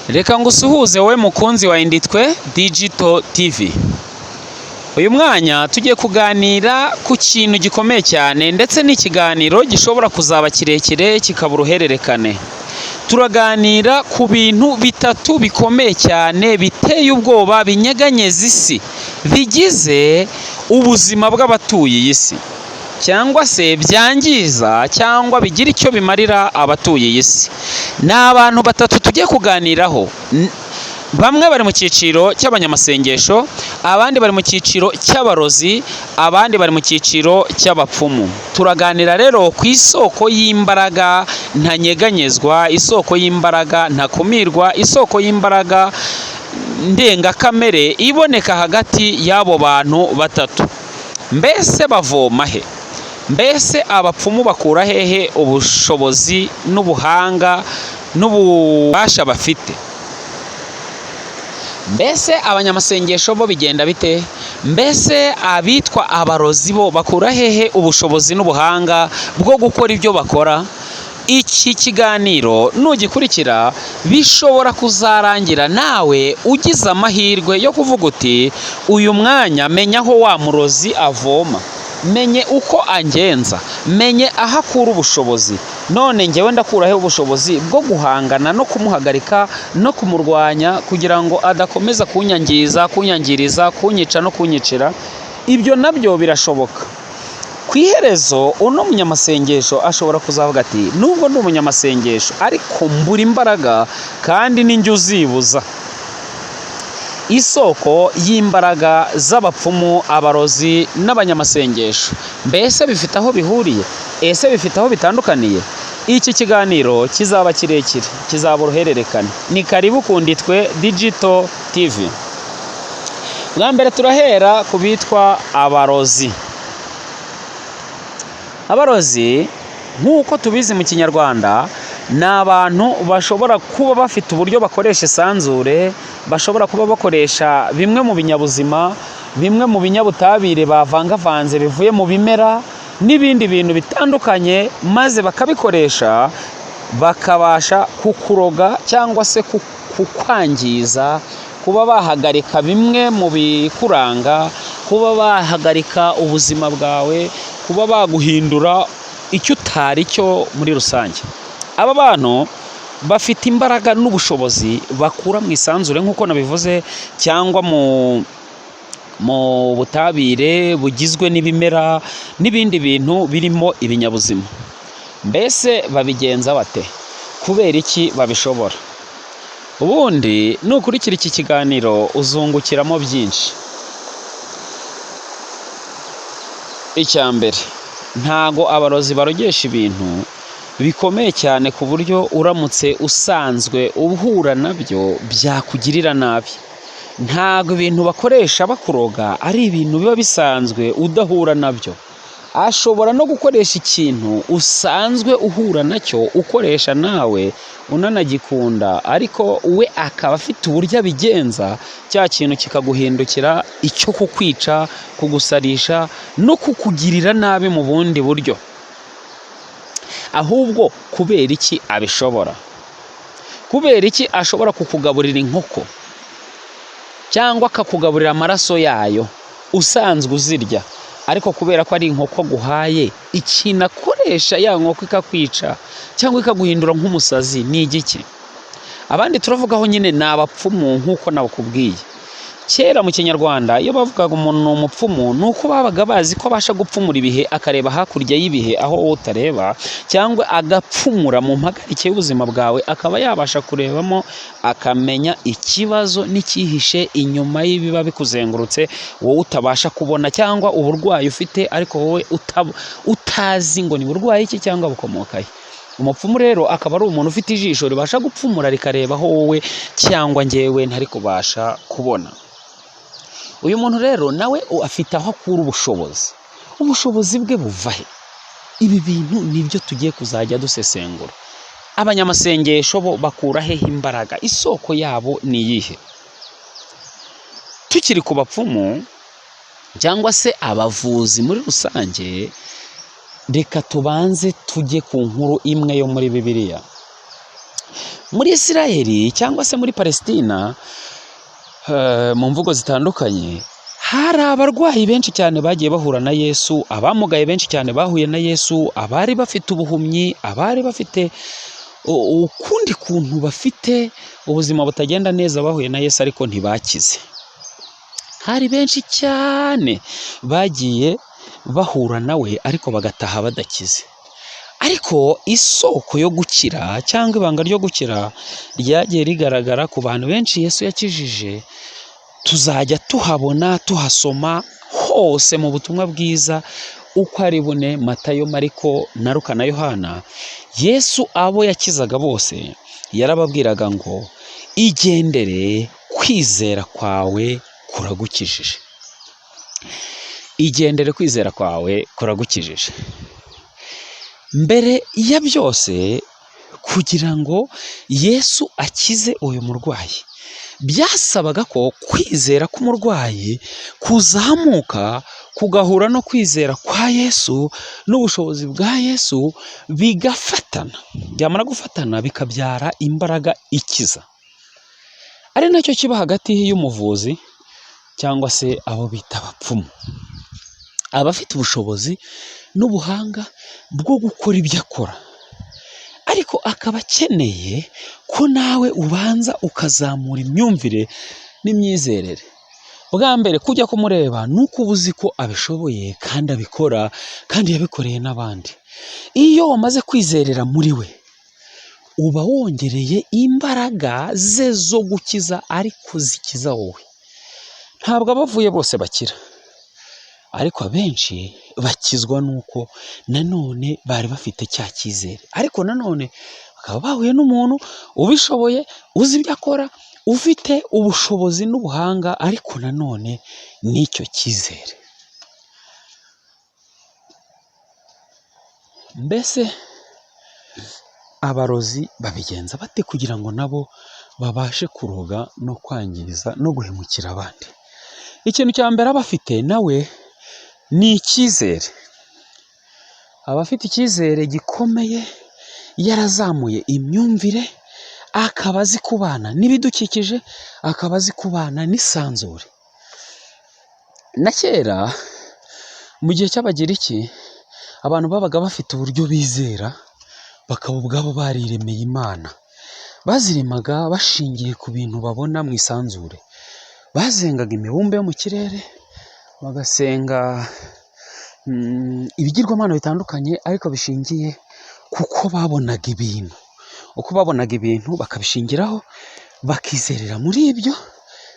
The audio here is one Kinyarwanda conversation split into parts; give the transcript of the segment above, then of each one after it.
Reka ngusuhuze wowe mukunzi wa Inditwe Digital TV. Uyu mwanya tugiye kuganira ku kintu gikomeye cyane, ndetse n'ikiganiro gishobora kuzaba kirekire kikaba uruhererekane. Turaganira ku bintu bitatu bikomeye cyane, biteye ubwoba, binyeganyeza isi, bigize ubuzima bw'abatuye iyi si, cyangwa se byangiza cyangwa bigira icyo bimarira abatuye iyi si. Ni abantu batatu tugiye kuganiraho. Bamwe bari mu cyiciro cy'abanyamasengesho, abandi bari mu cyiciro cy'abarozi, abandi bari mu cyiciro cy'abapfumu. Turaganira rero ku isoko y'imbaraga ntanyeganyezwa, isoko y'imbaraga ntakumirwa, isoko y'imbaraga ndengakamere iboneka hagati y'abo bantu batatu. Mbese bavoma he? Mbese abapfumu bakura hehe ubushobozi n'ubuhanga n'ububasha bafite? Mbese abanyamasengesho bo bigenda bite? Mbese abitwa abarozi bo bakura hehe ubushobozi n'ubuhanga bwo gukora ibyo bakora? Iki kiganiro nugikurikira bishobora kuzarangira nawe ugize amahirwe yo kuvuga uti: "Uyu mwanya menya aho wa murozi avoma, menye uko angenza, menye aho akura ubushobozi. None ngewe ndakuraho ubushobozi bwo guhangana no kumuhagarika no kumurwanya kugira ngo adakomeza kunyangiza, kunyangiriza, kunyica no kunyicira." Ibyo nabyo birashoboka. Ku iherezo uno munyamasengesho ashobora kuzavuga ati: "Nubwo ndi umunyamasengesho, ariko mbura imbaraga kandi ninjye uzibuza." Isoko y'imbaraga z'abapfumu, abarozi n'abanyamasengesho, mbese bifite aho bihuriye? Ese bifite aho bitandukaniye? Iki kiganiro kizaba kirekire, kizaba uruhererekane. Ni karibu ku Nditwe Digital TV. Bwa mbere turahera ku bitwa abarozi. Abarozi, nk'uko tubizi mu Kinyarwanda, ni abantu bashobora kuba bafite uburyo bakoresha isanzure, bashobora kuba bakoresha bimwe mu binyabuzima, bimwe mu binyabutabire bavangavanze bivuye mu bimera n'ibindi bintu bitandukanye, maze bakabikoresha bakabasha kukuroga cyangwa se kukwangiza, kuba bahagarika bimwe mu bikuranga, kuba bahagarika ubuzima bwawe, kuba baguhindura icyo utari cyo muri rusange. Aba bantu bafite imbaraga n'ubushobozi bakura mu isanzure nk'uko nabivuze, cyangwa mu butabire bugizwe n'ibimera n'ibindi bintu birimo ibinyabuzima. Mbese babigenza bate? Kubera iki babishobora? Ubundi nukurikira iki kiganiro uzungukiramo byinshi. Icya mbere, ntago abarozi barogesha ibintu bikomeye cyane ku buryo uramutse usanzwe uhura nabyo byakugirira nabi. Ntago ibintu bakoresha bakuroga ari ibintu biba bisanzwe udahura nabyo. Ashobora no gukoresha ikintu usanzwe uhura nacyo, ukoresha nawe unanagikunda, ariko we akaba afite uburyo abigenza cya kintu kikaguhindukira icyo kukwica, kugusarisha no kukugirira nabi mu bundi buryo. Ahubwo kubera iki abishobora? Kubera iki ashobora kukugaburira inkoko cyangwa akakugaburira amaraso yayo usanzwe uzirya, ariko kubera ko ari inkoko aguhaye, ikintu akoresha ya nkoko ikakwica cyangwa ikaguhindura nk'umusazi ni igiki? Abandi turavugaho nyine ni abapfumu. Nk'uko nabakubwiye, kera mu Kinyarwanda iyo bavugaga umuntu ni umupfumu, ni uko babaga bazi ko abasha gupfumura ibihe, akareba hakurya y'ibihe aho wowe utareba, cyangwa agapfumura mu mpagarike y'ubuzima bwawe, akaba yabasha kurebamo akamenya ikibazo n'icyihishe inyuma y'ibiba bikuzengurutse wowe utabasha kubona, cyangwa uburwayi ufite ariko wowe utazi ngo ni burwayi ki cyangwa bukomoka he. Umupfumu rero akaba ari umuntu ufite ijisho ribasha gupfumura rikareba aho wowe cyangwa njyewe ntari kubasha kubona. Uyu muntu rero nawe afite aho akura ubushobozi. Ubushobozi bwe buva he? Ibi bintu nibyo tugiye kuzajya dusesengura. Abanyamasengesho bo bakura hehe imbaraga? Isoko yabo ni iyihe? Tukiri ku bapfumu cyangwa se abavuzi muri rusange, reka tubanze tujye ku nkuru imwe yo muri Bibiliya. Muri Isiraheli cyangwa se muri Palesitina, mu mvugo zitandukanye, hari abarwayi benshi cyane bagiye bahura na Yesu, abamugaye benshi cyane bahuye na Yesu, abari bafite ubuhumyi, abari bafite ukundi kuntu bafite ubuzima butagenda neza bahuye na Yesu ariko ntibakize. Hari benshi cyane bagiye bahura nawe ariko bagataha badakize. Ariko isoko yo gukira cyangwa ibanga ryo gukira ryagiye rigaragara ku bantu benshi Yesu yakijije, tuzajya tuhabona tuhasoma hose mu butumwa bwiza uko ari bune, Matayo, Mariko na Luka na Yohana. Yesu abo yakizaga bose yarababwiraga ngo igendere, kwizera kwawe kuragukijije. Igendere, kwizera kwawe kuragukijije. Mbere ya byose, kugira ngo Yesu akize uyu murwayi, byasabaga ko kwizera k'umurwayi kuzamuka kugahura no kwizera kwa Yesu n'ubushobozi bwa Yesu bigafatana, byamara gufatana bikabyara imbaraga ikiza, ari nacyo kiba hagati y'umuvuzi cyangwa se abo bita abapfumu. Aba afite ubushobozi n'ubuhanga bwo gukora ibyo akora, ariko akaba akeneye ko nawe ubanza ukazamura imyumvire n'imyizerere. Bwa mbere kujya kumureba ni uko uba uzi ko abishoboye kandi abikora kandi yabikoreye n'abandi. Iyo wamaze kwizerera muri we, uba wongereye imbaraga ze zo gukiza ariko zikiza wowe. Ntabwo abavuye bose bakira, ariko abenshi bakizwa n'uko nanone bari bafite cya cyizere, ariko nanone bakaba bahuye n'umuntu ubishoboye, uzi ibyo akora, ufite ubushobozi n'ubuhanga, ariko nanone n'icyo cyizere. Mbese abarozi babigenza bate kugira ngo nabo babashe kuroga no kwangiza no guhemukira abandi? Ikintu cya mbere aba afite nawe ni icyizere. Aba afite icyizere gikomeye, yarazamuye imyumvire, akaba azi kubana n'ibidukikije, akaba azi kubana n'isanzure. Na kera mu gihe cy'Abagiriki, abantu babaga bafite uburyo bizera, bakaba ubwabo bariremeye Imana. Baziremaga bashingiye ku bintu babona mu isanzure. Basengaga imibumbe yo mu kirere, bagasenga ibigirwamana bitandukanye ariko bishingiye kuko babonaga ibintu. Uko babonaga ibintu bakabishingiraho, bakizerera muri ibyo,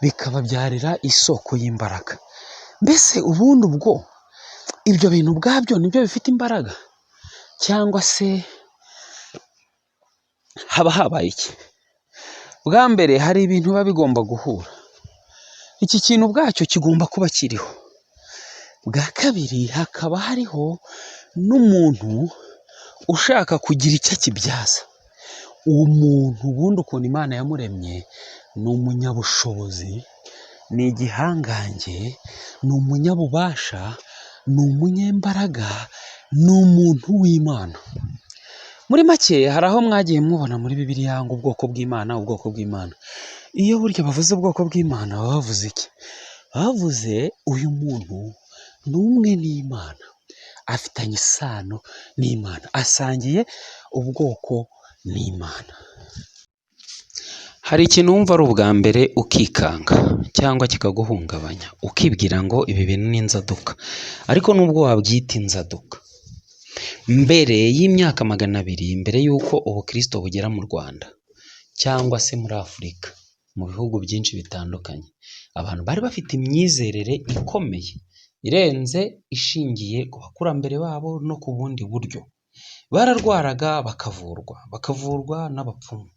bikababyarira isoko y'imbaraga. Mbese ubundi ubwo ibyo bintu ubwabyo nibyo bifite imbaraga cyangwa se haba habaye iki? Bwa mbere hari ibintu biba bigomba guhura. Iki kintu ubwacyo kigomba kuba kiriho. Bwa kabiri hakaba hariho n'umuntu ushaka kugira icyo akibyaza. Uwo muntu ubundi ukuntu Imana yamuremye ni umunyabushobozi, ni igihangange, ni umunyabubasha, ni umunyembaraga, ni umuntu w'Imana. Muri make hari aho mwagiye mubona muri Bibiliya ngo ubwoko bw'Imana, ubwoko bw'Imana. Iyo burya bavuze ubwoko bw'Imana baba bavuze iki? Bavuze uyu muntu ni umwe n'Imana, afitanye isano n'Imana, asangiye ubwoko n'Imana. Hari ikintu wumva ari ubwa mbere ukikanga cyangwa kikaguhungabanya, ukibwira ngo ibi bintu ni inzaduka, ariko nubwo wabyita inzaduka, mbere y'imyaka 200 mbere y'uko ubukristo bugera mu Rwanda cyangwa se muri Afurika, mu bihugu byinshi bitandukanye, abantu bari bafite imyizerere ikomeye irenze ishingiye ku bakurambere babo no ku bundi buryo. Bararwaraga bakavurwa, bakavurwa n'abapfumu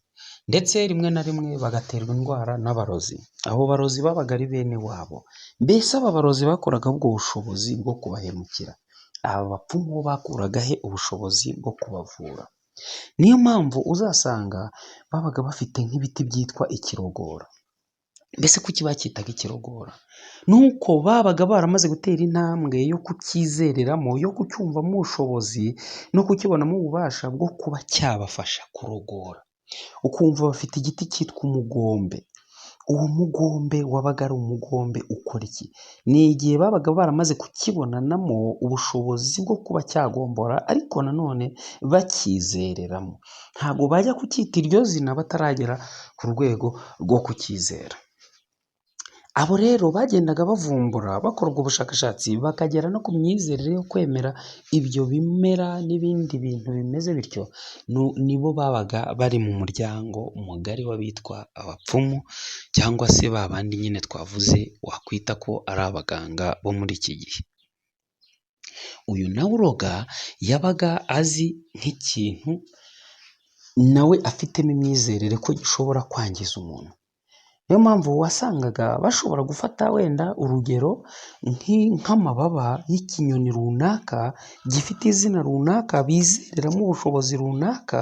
ndetse rimwe na rimwe bagaterwa indwara n'abarozi. Abo barozi babaga ari bene wabo. Mbese aba barozi bakoraga ubwo bushobozi bwo kubahemukira. Aba bapfumu bo bakuraga he ubushobozi bwo kubavura? Niyo mpamvu uzasanga babaga bafite nk'ibiti byitwa ikirogora. Mbese kuki bacyitaga ikirogora? Ni uko babaga baramaze gutera intambwe yo kucyizereramo, yo kucyumvamo ubushobozi no kukibonamo ububasha bwo kuba cyabafasha kurogora. Ukumva bafite igiti cyitwa umugombe. Uwo mugombe wabaga ari umugombe ukora iki? Ni igihe babaga baramaze kukibonanamo ubushobozi bwo kuba cyagombora, ariko nanone bakizereramo. Ntabwo bajya kucyita iryo zina bataragera ku rwego rwo kucyizera. Abo rero bagendaga bavumbura, bakora ubwo bushakashatsi, bakagera no ku myizerere yo kwemera ibyo bimera n'ibindi bintu bimeze bityo, nibo babaga bari mu muryango mugari w'abitwa abapfumu, cyangwa se ba bandi nyine twavuze wakwita ko ari abaganga bo muri iki gihe. Uyu nawe uroga yabaga azi nk'ikintu nawe afitemo imyizerere ko gishobora kwangiza umuntu. Niyo mpamvu wasangaga bashobora gufata wenda urugero nk'amababa y'ikinyoni runaka gifite izina runaka bizereramo ubushobozi runaka,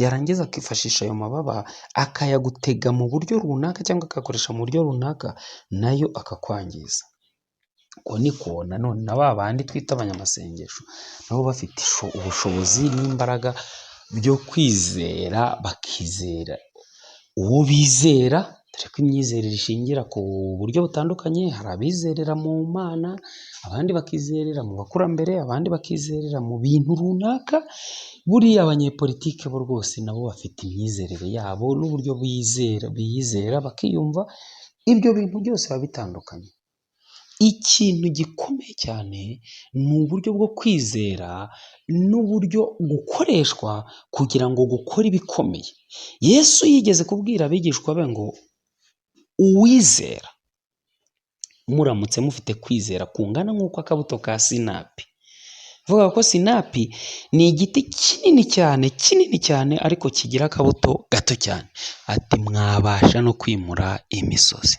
yarangiza akifashisha ayo mababa akayagutega mu buryo runaka cyangwa akayakoresha mu buryo runaka, nayo akakwangiza. Uko niko nanone na ba bandi twita abanyamasengesho nabo bafite ubushobozi n'imbaraga byo kwizera, bakizera uwo bizera, dore ko imyizerere ishingira ku buryo butandukanye, hari abizerera mu Mana, abandi bakizerera mu bakurambere, abandi bakizerera mu bintu runaka. Buriya abanyepolitike bo rwose nabo bafite imyizerere yabo n'uburyo biyizera bakiyumva, ibyo bintu byose biba bitandukanye. Ikintu gikomeye cyane ni uburyo bwo kwizera n'uburyo gukoreshwa kugira ngo gukore ibikomeye. Yesu yigeze kubwira abigishwa be ngo uwizera, muramutse mufite kwizera kungana nk'uko akabuto ka sinapi. Vuga ko sinapi ni igiti kinini cyane, kinini cyane, ariko kigira akabuto gato cyane. Ati mwabasha no kwimura imisozi.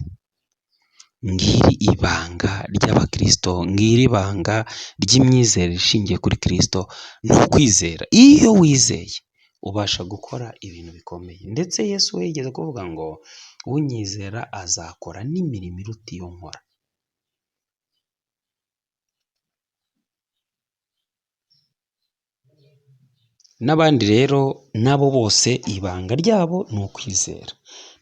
Ngiri ibanga ry'abakristo, ngiri ibanga ry'imyizerere ishingiye kuri Kristo, ni ukwizera. Iyo wizeye ubasha gukora ibintu bikomeye. Ndetse Yesu we yigeze kuvuga ngo unyizera azakora n'imirimo iruta iyo nkora. N'abandi rero nabo bose ibanga ryabo ni ukwizera.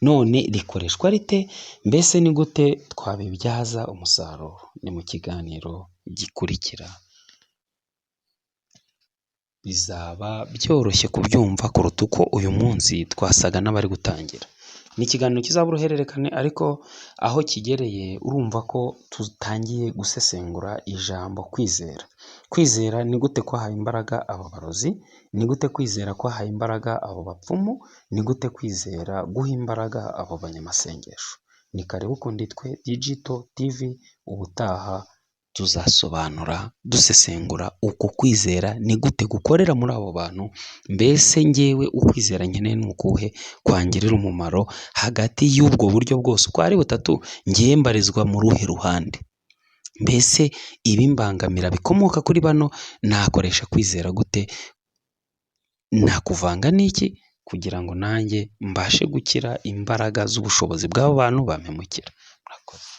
None rikoreshwa rite? Mbese ni gute twabibyaza umusaruro? Ni mu kiganiro gikurikira. Bizaba byoroshye kubyumva kuruta uko uyu munsi twasaga n'abari gutangira. Ni ikiganiro kizaba uruhererekane, ariko aho kigereye urumva ko tutangiye gusesengura ijambo kwizera. Kwizera ni gute kwahaye imbaraga aba barozi? Ni gute kwizera kwahaye imbaraga abo bapfumu? Ni gute kwizera guha imbaraga abo banyamasengesho? Ni karibu kundi twe Digital TV, ubutaha tuzasobanura dusesengura uko kwizera ni gute gukorera muri abo bantu. Mbese njyewe ukwizera nkeneye ni ukuhe kwangirira umumaro hagati y'ubwo buryo bwose uko ari butatu, njyewe mbarizwa mu ruhe ruhande? Mbese ibimbangamira bikomoka kuri bano nakoresha kwizera gute? Nakuvanga n'iki kugira ngo nanjye mbashe gukira imbaraga z'ubushobozi bw'abo bantu bampemukira? Murakoze.